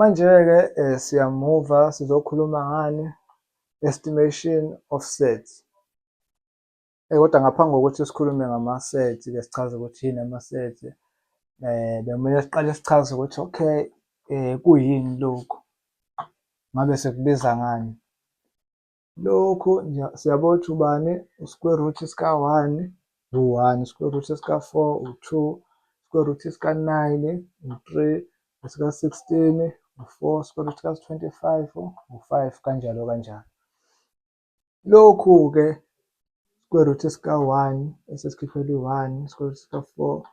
Manje-ke siyamuva sizokhuluma ngani? Estimation of sets. Kodwa ngaphambi kokuthi sikhulume ngama-sets ke sichaze ukuthi yini ama-sets, bekumele siqale sichaze ukuthi okay, kuyini lokhu? Ngabe sikubiza ngani? Lokhu nje siyabona ukuthi ubani u-square root sika-one u-one, square root sika-four u-two, square root sika-nine u-three, esika-16 u-4, square root ka-25 u-5, kanjalo kanjalo. Lokhu-ke square root sika-1 esesikhiphela u-1, square root sika-4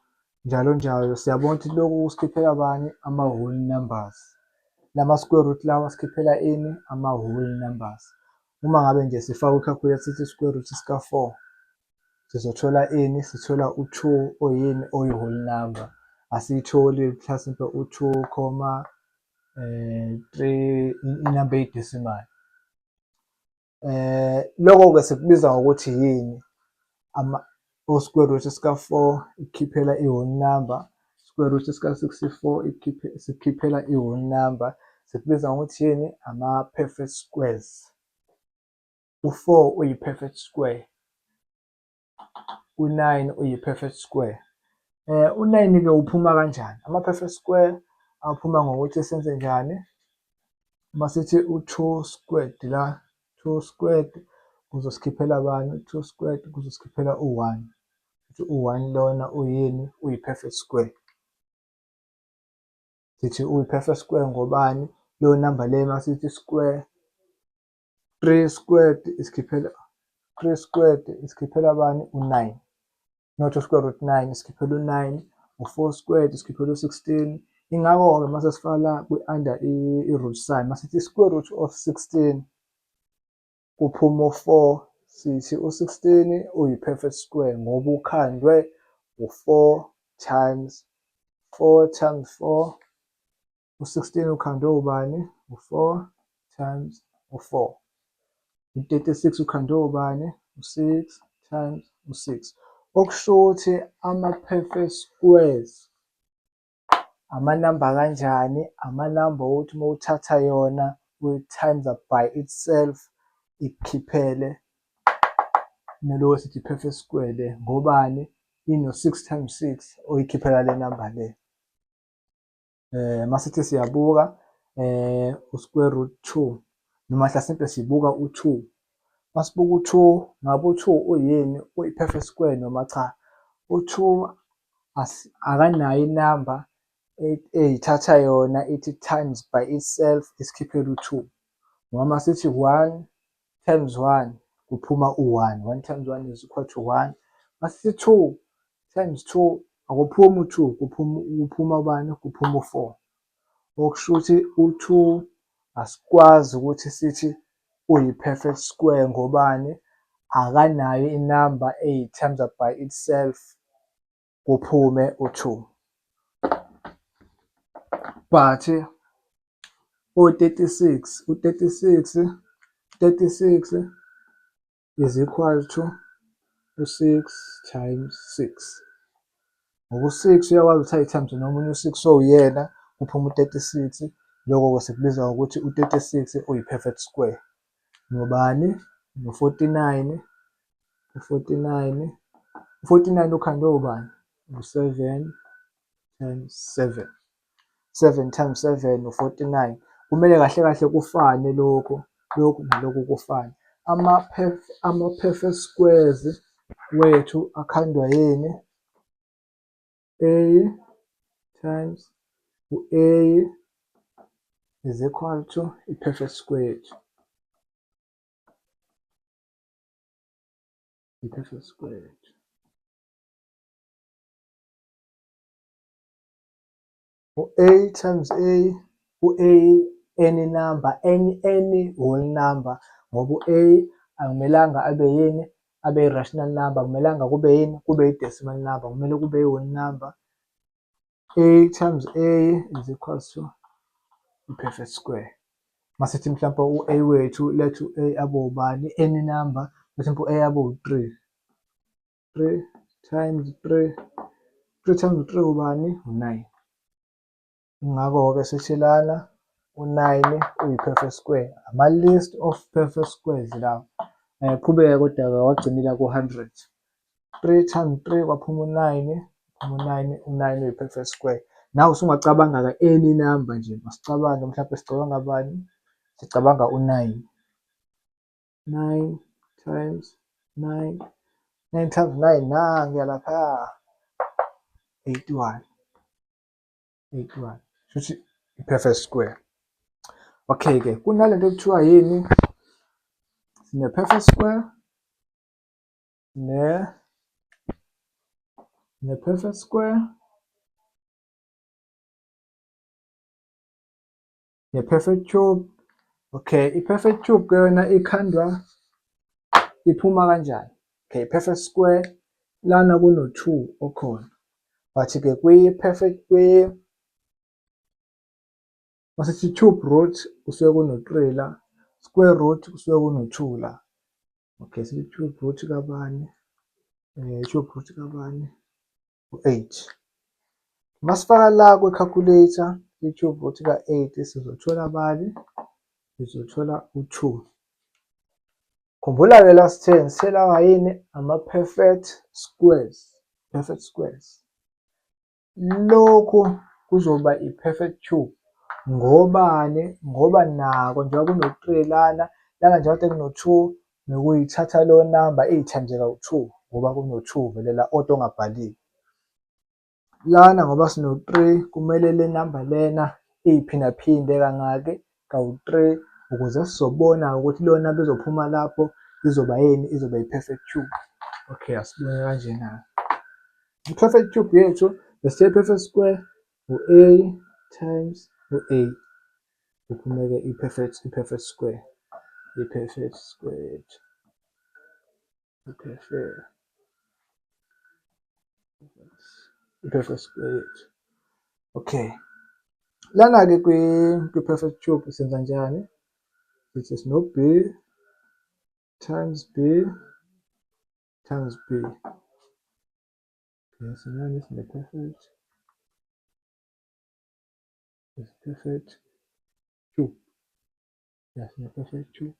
njalo njalo, siyabona ukuthi lokhu kusikhiphela bani? Ama-whole numbers. Lama square root lawa asikhiphela ini? Ama-whole numbers. Uma ngabe nje sifaka u-calculator sithi square root sika-4 sizothola ini? Sithola u-2 oyini? Oyi-whole number. Asiyitholi mhlasimpe u-2 comma 3 inamba eyi-decimal. Lokho-ke sikubiza ngokuthi yini? O-square root sika-4 ikukhiphela i-whole number, square root sika-64 sikukhiphela i-whole number. Sikubiza ngokuthi yini? Ama-perfect squares. U-4 uyi-perfect square, u-9 uyi-perfect square. U-9-ke uphuma kanjani? Ama-perfect square aphuma ngokuthi senze njani? Uma sithi u-2 squared la, 2 squared kuzosikhiphela bani? 2 squared kuzosikhiphela u-1. Sithi u-1 lona uyini? Uyi-perfect square. Sithi uyi-perfect square ngobani? Leyo number le masithi square 3 squared isikhiphela 3 squared isikhiphela bani? U-9. Not u-square root 9 isikhiphela u-9, u-4 squared isikhiphela u-16. Ingakho-ke mase sifaka la kwi-under i-root sign, masithi square root of 16 kuphuma u-4, sithi u-16 uyi-perfect square ngoba ukhandwe u-4 times 4 times 4. U-16 ukhandwe ubani? U-4 times u-4. U-36 ukhandwe ubani? U-6 times u-6. Okusho ukuthi ama-perfect squares amanamba kanjani? Amanamba okuthi uma uthatha yona uyi-times up by itself ikukhiphele nalowo sithi perfect square le ngobani? Ino-6 times 6 oyikhiphela le namba le. Masithi siyabuka u-square root 2 noma mhlasimpe sibuka u-2. Masibuka u-2, ngabe u-2 uyini? Uyi-perfect square noma cha? U-2 akanayo inamba eyithatha yona ithi times by itself isikhiphele u-2. Ngoba masithi 1 times 1 kuphuma u-1, 1 times 1 is equal to 1. Masithi 2 times 2 akuphumi u-2, kuphuma ubani? Kuphuma u-4. Okusho ukuthi u-2 asikwazi ukuthi sithi uyi-perfect square ngobani? Akanayo inamba eyi-times up by itself kuphume u-2. But u-36, u-36, 36 is equal to u-6 times 6. Ngoba u-6 uyakwazi ukuthi ayi-times nomunye u-6 owuyena kuphume u-36. Lokho-ke sikubiza ngokuthi u-36 uyi-perfect square. Nobani? No-49, u-49, u-49 ukhandwe ubani? U-7 times 7. 7 times 7 u-49. Kumele kahle kahle kufane lokhu, lokhu nalokhu kufane. Ama-perfect squares wethu akhandwa yini? A times u-A is equal to i-perfect square yethu. I-perfect square yethu. U-A times A, u-A any number, any whole number ngoba u-A akumelanga abe yini? Abe i-rational number, akumelanga kube yini? Kube i-decimal number, kumele kube i-whole number. A times A is equals to i-perfect square. Masithi mhlampe u-A wethu, let u-A abe ubani? Any number, mhlampe u-A abe u-3. 3 times 3, 3 times 3 ubani? U-9. Ingakho-ke sithi lana U-9 uyi-perfect square. Ama-list of perfect squares lawa. Ayaqhubeka kodwa-ke wagcinela ku-100. 3 times 3 kwaphuma u-9, phuma u-9, u-9 uyi-perfect square. Nawe usungacabanga-ke any number nje, masicabange mhlawumbe sicabanga bani? Sicabanga u-9. 9 times 9, 9 times 9, nanguya laphaya, 81. 81. Shuthi i-perfect square. Okay-ke, kunalento ekuthiwa yini? Sine-perfect square, ne-perfect square, ne-perfect cube. Okay, i-perfect cube ke yona ikhandwa iphuma kanjani? Okay, perfect square lana kuno-2 okhona. But-ke kwi-perfect kwi masithi cube root kusuke kuno-3 la, square root kusuke kuno-2 la. Okay, sithi cube root kabani? Cube root kabani? U-8. Masifaka la kwi-calculator i-cube root ka-8 sizothola bani? Sizothola u-2. Khumbula-ke la sitheni? Sithe lawa yini? Ama-perfect squares. Perfect squares. Lokhu kuzoba i-perfect cube. Ngobani? Ngoba nako njengoba kuno-3 lana, lana njengoba kuno-2 nokuyithatha leyo number iyithamze kawu-2 ngoba kuno-2 vele la odwa ongabhaliwe. Lana ngoba sino-3 kumele le number lena iyiphindaphinde kangaki? Kawu-3 ukuze sizobona ukuthi leyo number ezophuma lapho izoba yini? Izoba i-perfect cube. Okay, asibone kanjena. I-perfect cube yethu, bese perfect square u-a times u-a. Kuphume-ke i-perfect square. I-perfect square yethu. I-perfect square yethu. Okay. Lana-ke kwi-perfect cube senza njani? Sithi sino-b times b times b. Okay, sinani sine-perfect is perfect cube. Yes, perfect cube.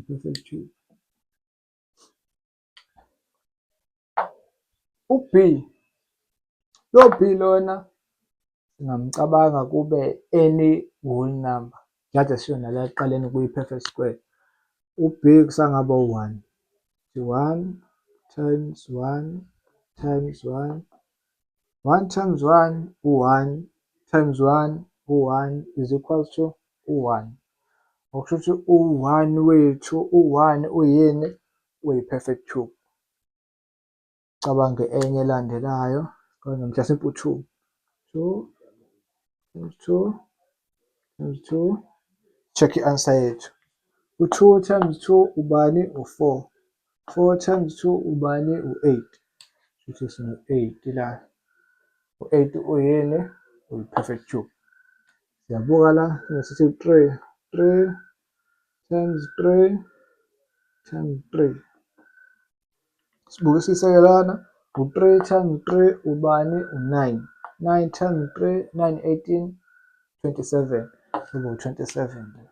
Perfect cube. U-B, lo B lona singamcabanga kube any whole number. Njengoba siyona la ekuqaleni kuyi-perfect square. U-B kusangaba u-1. 1 times 1 times 1. 1 times 1 u-1 times 1 u-1 is equal to u-1. Okusho ukuthi u-1 wethu u-1 uyini? Uyi-perfect cube. Cabange enye elandelayo, mhlasimpe u-2. 2 times 2 times 2. Check i-answer yethu. U-2 times 2 ubani? U-4. 4 times 2 ubani? U-8. Shuthi sino-8 la. U-8 uyini? Uyi-perfect cube. Siyabuka la, sithi 3. 3 times 3 times 3. Sibukisise-ke lana, u-3 times 3 ubani? U-9. 9 times 3, 9, 18, 27. Kuba u-27 la.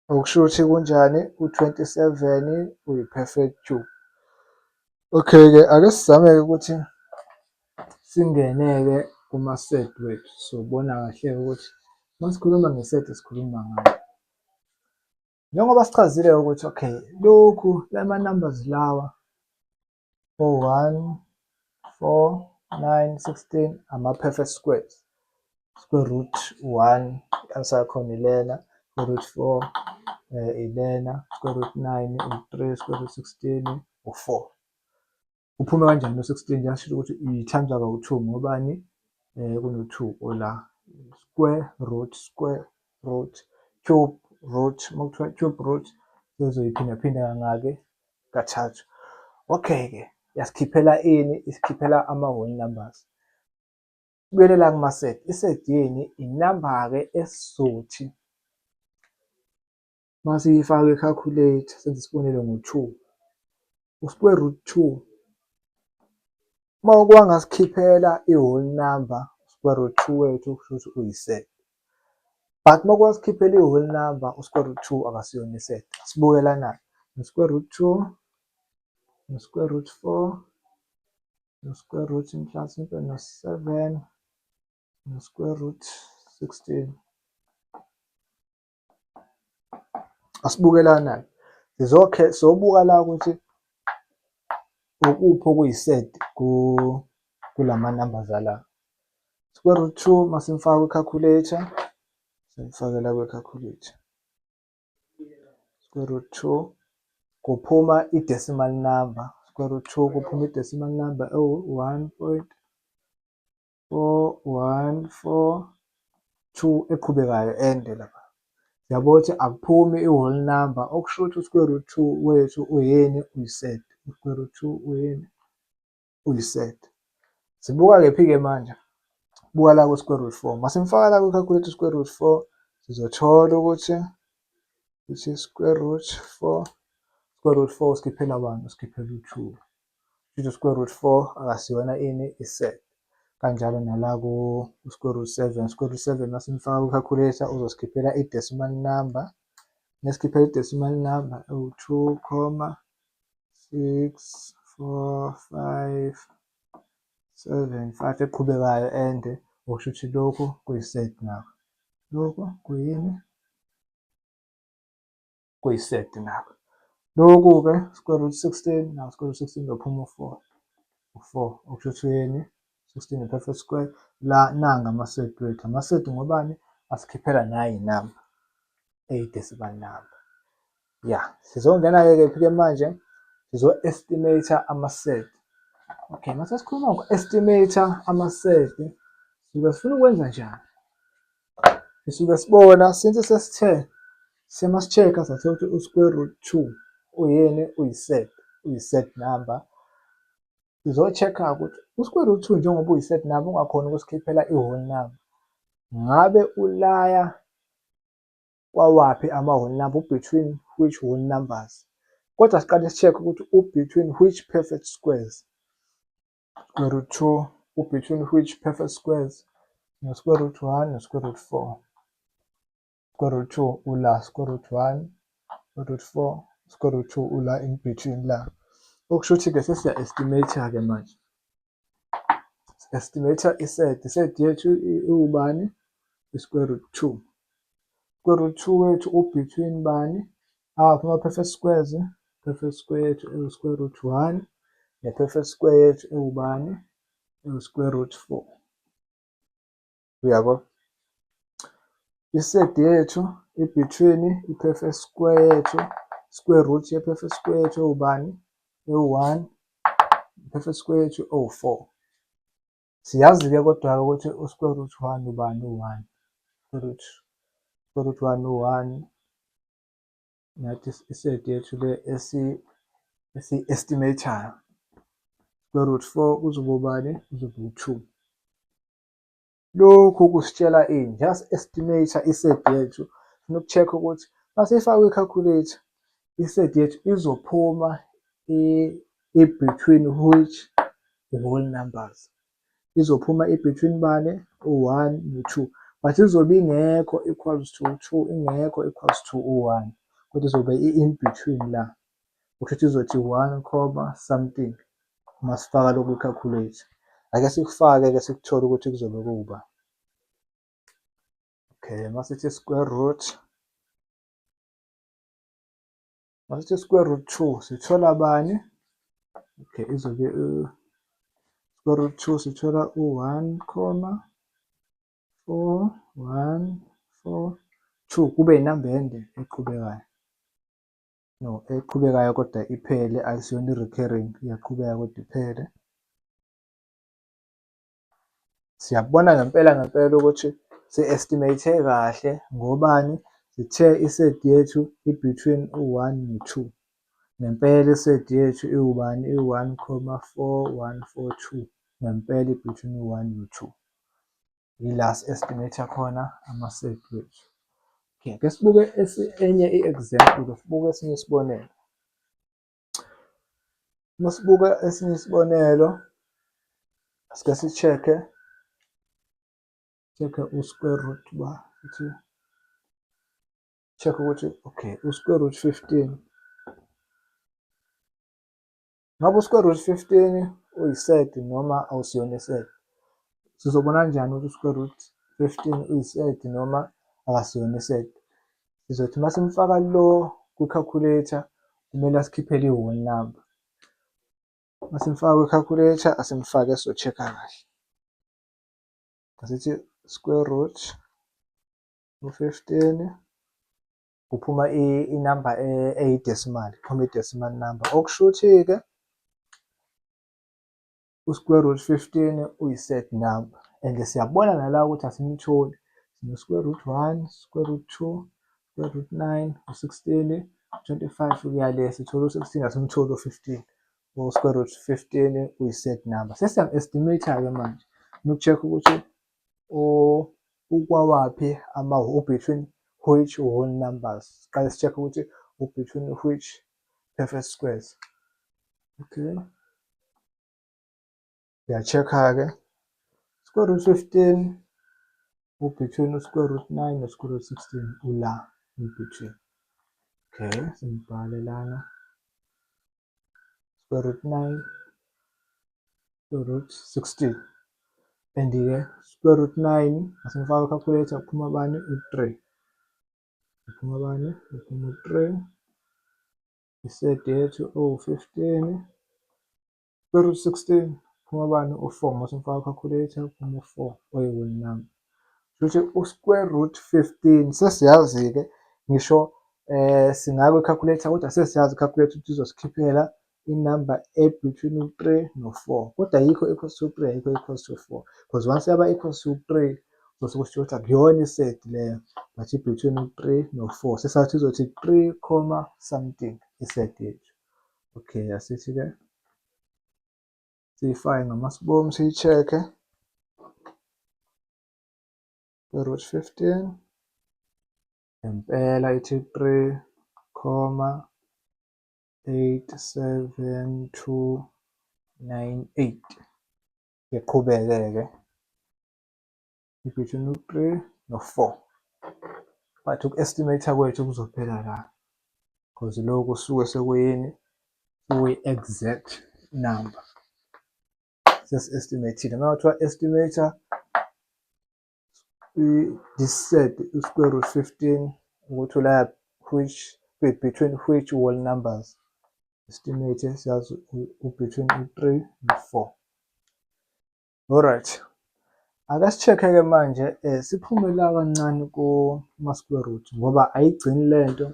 Okusho ukuthi kunjani? U-27 uyi-perfect cube. Okay-ke, ake sizame-ke ukuthi singene-ke kuma-set wethu, sobona kahle-ke ukuthi uma sikhuluma nge-set sikhuluma ngani. Njengoba sichazile ukuthi okay, lokhu lama numbers lawa o-1, 4, 9, 16 ama-perfect squares. Square root 1 i-answer yakhona ilena, square root 4 ilena, square root 9 u-3, square root 16 u-4. Uphume kanjani no-16? Njengasho ukuthi i-times kawu-2 ngobani? Kuno-2 ola. Square root, square root, cube root, uma kuthiwa cube root sezoyiphindaphinda kangaki? Kathathu. Okay-ke, yasikhiphela ini? Isikhiphela ama-whole numbers. Buyelela kuma-set. I-set yini? Inamba-ke esizothi masiyifaka kwi-calculator senze isibonelo ngo-2. U-square root 2 Uma kwangasikhiphela i-whole number, square root 2 wethu kusho ukuthi uyi-surd. But uma kwasikhiphela i-whole number, u-square root 2 akasiyona i-surd. Sibuke lana-ke, no-square root 2, no-square root 4, no-square root mhlasimpe no-7, no-square root 16. Asibuke lana-ke, sizokhe sobuka la ukuthi ukuphi okuyi-surd kulama numbers ala. Square root 2 masimfaka kwi-calculator, simfakela kwi-calculator. Square root 2 kuphuma i-decimal number, square root 2 kuphuma i-decimal number ewu-1.4142 eqhubekayo ende lapha. Siyabona ukuthi akuphumi i-whole number, okusho ukuthi u-square root 2 wethu uyini? Uyi-surd. U-square root 2 uyini? Uyi-surd. Sibuka kephi-ke manje? Buka la ku-square root 4. Masimfaka la kwi-calculator square root 4, sizothola ukuthi ithi square root 4, square root 4 usikhiphela bani? Usikhiphela u-2. Kusho square root 4 akasiyona ini? I-surd. Kanjalo nala ku-square root 7, square root 7 masimfaka kwi-calculator uzosikhiphela i-decimal number. Mesikhiphela i-decimal number ewu-2 comma 6 4 5 7 5 eqhubekayo ende, okusho ukuthi lokhu kuyi-surd nakho. Lokhu kuyini? Kuyi-surd nakho. Lokhu-ke square root 16, nawo square root 16 uzophuma u-4. U-4 okusho ukuthi uyini? 16 i-perfect square. La nanga ama-surd wethu. Ama-surd ngobani? Asikhiphela nayi inamba eyi-decimal number. Ya, sizongena-ke kephi-ke manje? Sizo-estimate ama-surd. Okay, mase sikhuluma ngo-estimate ama-surd, sisuke sifuna ukwenza njani? Sisuke sibona since sesithe sema-check-a sathola ukuthi u-square root 2 uyini? Uyi-surd, uyi-surd number. Sizo-check-a ukuthi u-square root 2 njengoba uyi-surd number ungakhoni ukusikhiphela i-whole number, ngabe ulaya kwawaphi ama-whole number, u-between which whole numbers? Kodwa siqale si-check ukuthi u-between which perfect squares. Square root 2 u-between which perfect squares? No-square root 1 no-square root 4. Square root 2 ula square root 1, square root 4, square root 2 ula in between la. Okusho ukuthi-ke sesiya-estimate-ke manje. Estimate i-surd, i-surd yethu iwubani? I-square root 2. Square root 2 wethu u-between bani? Awaphi ama-perfect squares? Perfect square yethu ewu-square root 1 ne-perfect square yethu ewubani? Ewu-square root 4. Uyabo? I-surd yethu i-between i-perfect square yethu, square root ye-perfect square yethu ewubani? Ewu-1, perfect square yethu ewu-4. Siyazi-ke kodwa-ke ukuthi u-square root 1 ubani? U-1. Square root 1 u-1. Nathi i-surd yethu le esi-estimate-ayo. Square root 4 kuzoba ubani? Kuzoba u-2. Lokhu kusitshela ini? Just estimate i-surd yethu, sifuna uku-check-a ukuthi masiyifaka kwi-calculator i-surd yethu izophuma i-between which whole numbers. Izophuma i-between bani? U-1 no-2, but izobe ingekho equals to 2, ingekho equals to u-1, kodwa izobe i-in between la. Kusho ukuthi izothi 1 comma something uma sifaka lokhu kwi-calculator. Ake sikufake-ke sikuthole ukuthi kuzobe kuwubani. Okay, masithi square root, masithi square root 2 sithola bani? Okay, izobe square root 2 sithola u-1 comma 4 1 4 2, kube inamba ende eqhubekayo. No, eqhubekayo kodwa iphele, akusiyona i-recurring, iyaqhubeka kodwa iphele. Siyabona ngempela ngempela ukuthi si-estimate kahle ngobani? Sithe i-surd yethu i-between u-1 no-2. Ngempela i-surd yethu iwubani? Iwu-1 comma 4 1 4 2. Ngempela i-between u-1 no-2. Ila si-estimate khona ama-surd wethu. Okay, ake sibuke enye i-example, sibuke esinye isibonelo. Uma sibuka esinye isibonelo, Asike si-check-e, check-e u-square root ba ukuthi check ukuthi okay, u-square root 15. Ngabe u-square root 15 uyi-surd noma awusiyona i-surd? Sizobona kanjani ukuthi u-square root 15 uyi-surd noma akasiyona i-surd? Sizothi uma simfaka lo kwi-calculator, kumele asikhiphele i-whole number. Uma simfaka kwi-calculator, asimfake sizo-check-a kahle. Asithi square root u-15, kuphuma inamba eyi-decimal, kuphuma i-decimal number. Okusho ukuthi-ke u-square root 15 uyi-surd number and siyabona nala ukuthi asimtholi. Sino-square root 1, square root 2, square root 9, u-16, 25 kuya le, sithola u-16, asimtholi u-15. U-square root 15 uyi-surd number. Sesiyam-estimate-a-ke manje noku-check ukuthi ukwawaphi u-between which whole numbers. Siqale si-check ukuthi u-between which perfect squares. Okay. Siya-check-a-ke square root 15 u-between u-square root 9 no-square root 16, ula in between. Okay, simbhale lana square root 9, square root 16. And-ke square root 9 asimfaka ku-calculator, kuphuma bani? U-3. Kuphuma bani? Kuphuma u-3. I-surd yethu uwu-15. Square root 16 kuphuma bani? U-4. Masimfaka ku-calculator, kuphuma u-4 oyi-whole number. Kusho ukuthi u-square root 15 sesiyazi-ke, ngisho singaya kwi-calculator, kodwa sesiyazi i-calculator ukuthi izosikhiphela inamba e-between u-3 no-4, kodwa ayikho equals to 3, ayikho equals to 4, because once yaba equals to 3 kuzosuke kusho ukuthi akuyona i-surd leyo, but i-between u-3 no-4. Sesathi izothi 3 comma something i-surd yethu. Okay, asithi-ke siyifake ngamasibomu siyi-check-e. Square root 15 ngempela ithi 3,87298. Iqhubeke-ke i-between u-3 no-4, but uku-estimate kwethu kuzophela la because lokhu kusuke sekuyini? Kuyi-exact number sesi-estimate-ile. Uma kuthiwa estimate this surd u-square root 15 ukuthi ula which between which whole numbers, estimate siyazi u-between u-3 no-4. Alright, ake si-check-e-ke manje, siphume la kancane kuma-square root ngoba ayigcini lento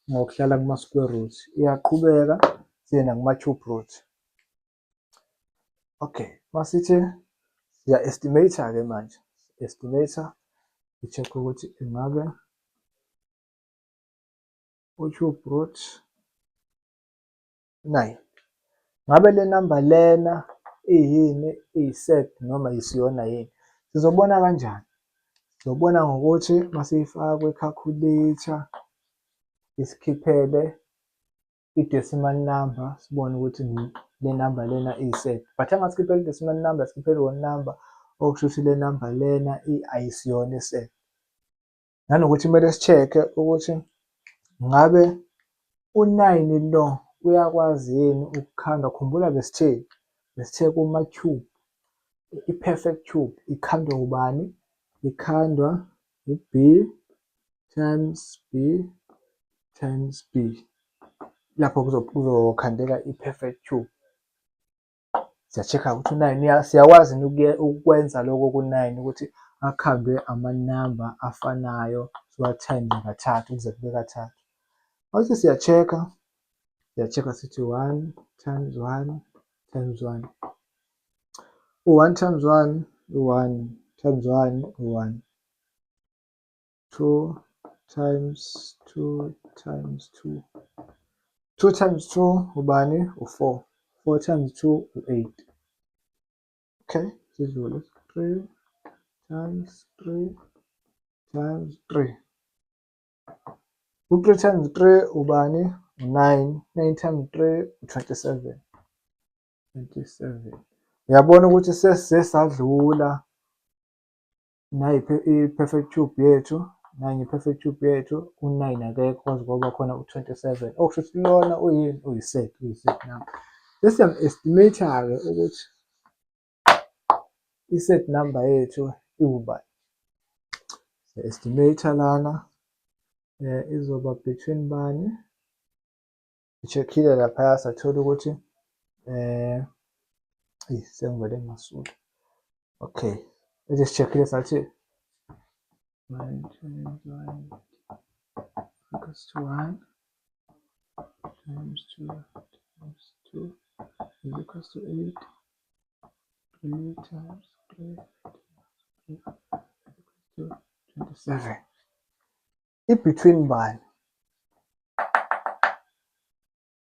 ngokuhlala kuma-square root, iyaqhubeka siye nakuma-cube root. Okay, masithi siya-estimate-a-ke manje, estimate-a i-check ukuthi ingabe u-cube root 9, ngabe le number lena iyini, iyi-surd noma isiyona yini? Sizobona kanjani? Sizobona ngokuthi masiyifaka kwi-calculator isikhiphele i-decimal number, sibone ukuthi le number lena iyi-surd, but angasikhipheli i-decimal number, sikhiphele i-whole number, okusho ukuthi le number lena ayisiyona i-surd. Nanokuthi kumele si-check-e ukuthi ngabe u-9 lo uyakwazi yini ukukhandwa. Khumbula besithe kuma-cube, i-perfect cube ikhandwa ubani? Ikhandwa u-b times b times b. Lapho kuzokhandeka i-perfect cube. Siya-check-a ukuthi u-9 siyakwazi yini ukwenza lokho ku-9 ukuthi akhandwe amanamba afanayo, siwa-times kathathu kuze kube kathathu. Mase siya-check-a, siya-check-a sithi 1 times 1 times 1. U-1 times 1 u-1 times 1 u-1. 2 times 2 times 2. 2 times 2 ubani? U-4. 4 times 2 u-8. Okay, sidlule. 3 times 3 times 3. U-3 times 3 ubani? U-9. 9 times 3 u-27. 27. Uyabona ukuthi sesadlula nayi i-perfect cube yethu, nanyi i-perfect cube yethu, u-9 akekho kwaze kwaba khona u-27. Okusho ukuthi lona uyini? Uyi-surd, uyi-surd number. Sesiyam-estimate-ke ukuthi i-surd number yethu iwubani. Estimate lana izoba between bani? Si-check-ile laphaya sathola ukuthi eyi sengivele ngasula. Okay, bese si-check-ile sathi 9 times 1 equals to 1 times 2 times 2 is equals to 8. 3 times 3 times 3 equals to 27. I-between bani?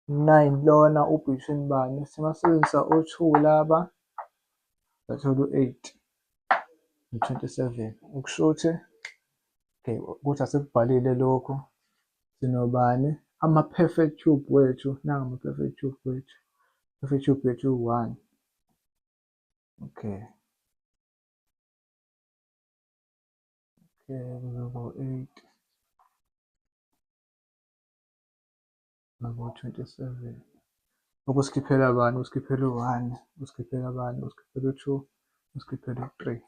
9 lona u-between bani? Singasebenzisa o-2 laba, sathola u-8 no-27. Okusho ukuthi, okay, ukuthi asikubhalile lokhu, sinobani? Ama-perfect cube wethu, nanga ama-perfect cube wethu. Perfect cube yethu u-1. Okay. Okay, kuzoba u-8. Kuzoba u-27. Okusikhiphela bani? Usikhiphela u-1, usikhiphela bani? Usikhiphela u-2, usikhiphela u-3.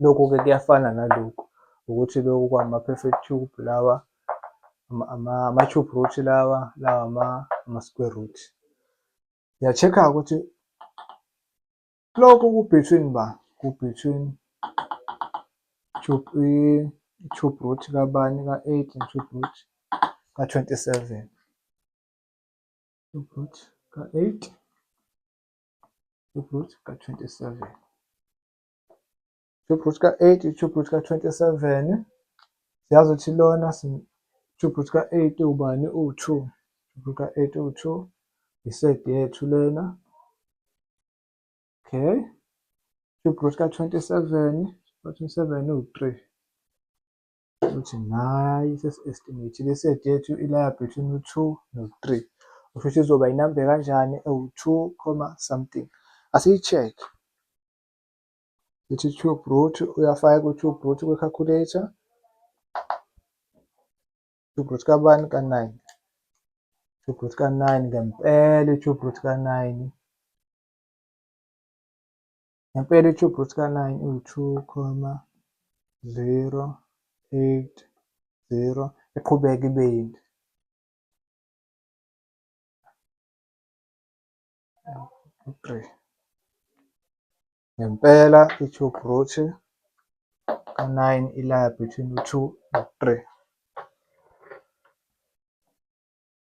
Lokhu-ke kuyafana nalokhu, ukuthi lokhu kwama-perfect cube lawa, ama-cube root lawa, lawa ama-square root. Siya-check-a ukuthi lokhu ku-between ba? Ku-between cube, i-cube root kabani? Ka-8 ne-cube root ka-27. Cube root ka-8, cube root ka-27. Cube root ka-8, cube root ka-27. Siyazi ukuthi lona cube root ka-8 ubani? Uwu-2. Cube root ka-8 uwu-2. I-surd yethu lena. Okay. Cube root ka-27, ka-27 uwu-3. Ukuthi nayi sesi-estimate-ile i-surd yethu ilaya between u-2 no-3. Kusho ukuthi izoba inamba kanjani? Ewu-2 comma something. Asiyi-check. Sithi cube root, uyafaka ku-cube root kwi-calculator. Cube root kabani? Ka-9. Cube root ka-9 ngempela, i-cube root ka-9. Ngempela i-cube root ka-9 iwu-2,080, iqhubeke ibe yinde. U-3. Ngempela i-cube root ka-9 ilaya between u-2 no-3.